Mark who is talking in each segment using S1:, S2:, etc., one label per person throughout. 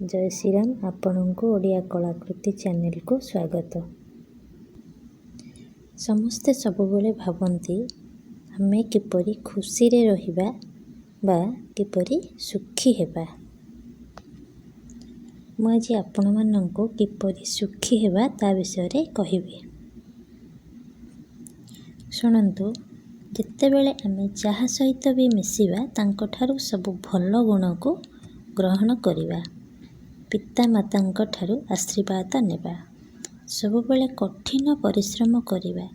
S1: ଜୟ ଶ୍ରୀରାମ। ଆପଣଙ୍କୁ ଓଡ଼ିଆ କଳାକୃତି ଚ୍ୟାନେଲକୁ ସ୍ୱାଗତ। ସମସ୍ତେ ସବୁବେଳେ ଭାବନ୍ତି ଆମେ କିପରି ଖୁସିରେ ରହିବା ବା କିପରି ସୁଖୀ ହେବା। ମୁଁ ଆଜି ଆପଣମାନଙ୍କୁ କିପରି ସୁଖୀ ହେବା ତା ବିଷୟରେ କହିବି। ଶୁଣନ୍ତୁ, ଯେତେବେଳେ ଆମେ ଯାହା ସହିତ ବି ମିଶିବା, ତାଙ୍କଠାରୁ ସବୁ ଭଲ ଗୁଣକୁ ଗ୍ରହଣ କରିବା। ପିତାମାତାଙ୍କ ଠାରୁ ଆଶୀର୍ବାଦ ନେବା। ସବୁବେଳେ କଠିନ ପରିଶ୍ରମ କରିବା।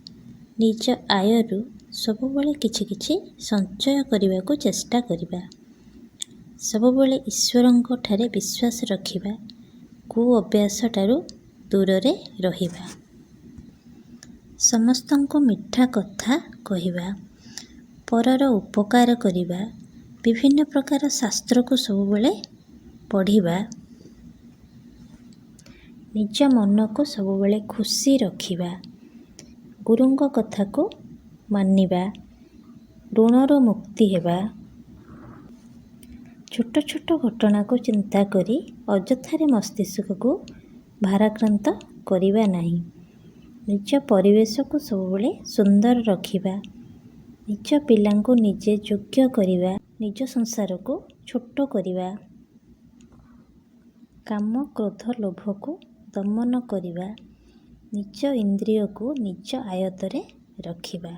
S1: ନିଜ ଆୟରୁ ସବୁବେଳେ କିଛି କିଛି ସଞ୍ଚୟ କରିବାକୁ ଚେଷ୍ଟା କରିବା। ସବୁବେଳେ ଈଶ୍ୱରଙ୍କ ଠାରେ ବିଶ୍ୱାସ ରଖିବା। କୁ ଅଭ୍ୟାସ ଠାରୁ ଦୂରରେ ରହିବା। ସମସ୍ତଙ୍କୁ ମିଠା କଥା କହିବା। ପରର ଉପକାର କରିବା। ବିଭିନ୍ନ ପ୍ରକାର ଶାସ୍ତ୍ରକୁ ସବୁବେଳେ ପଢ଼ିବା। ନିଜ ମନକୁ ସବୁବେଳେ ଖୁସି ରଖିବା। ଗୁରୁଙ୍କ କଥାକୁ ମାନିବା। ଋଣରୁ ମୁକ୍ତି ହେବା। ଛୋଟ ଛୋଟ ଘଟଣାକୁ ଚିନ୍ତା କରି ଅଯଥାରେ ମସ୍ତିଷ୍କକୁ ଭାରାକ୍ରାନ୍ତ କରିବା ନାହିଁ। ନିଜ ପରିବେଶକୁ ସବୁବେଳେ ସୁନ୍ଦର ରଖିବା। ନିଜ ପିଲାଙ୍କୁ ନିଜେ ଯୋଗ୍ୟ କରିବା। ନିଜ ସଂସାରକୁ ଛୋଟ କରିବା। କାମ, କ୍ରୋଧ, ଲୋଭକୁ ଦମନ କରିବା। ନିଜ ଇନ୍ଦ୍ରିୟକୁ ନିଜ ଆୟତ୍ତରେ ରଖିବା।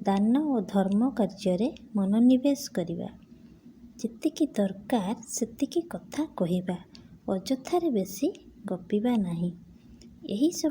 S1: ଦାନ ଓ ଧର୍ମ କାର୍ଯ୍ୟରେ ମନୋନିବେଶ କରିବା। ଯେତିକି ଦରକାର ସେତିକି କଥା କହିବା, ଅଯଥାରେ ବେଶୀ ଗପିବା ନାହିଁ। ଏହିସବୁ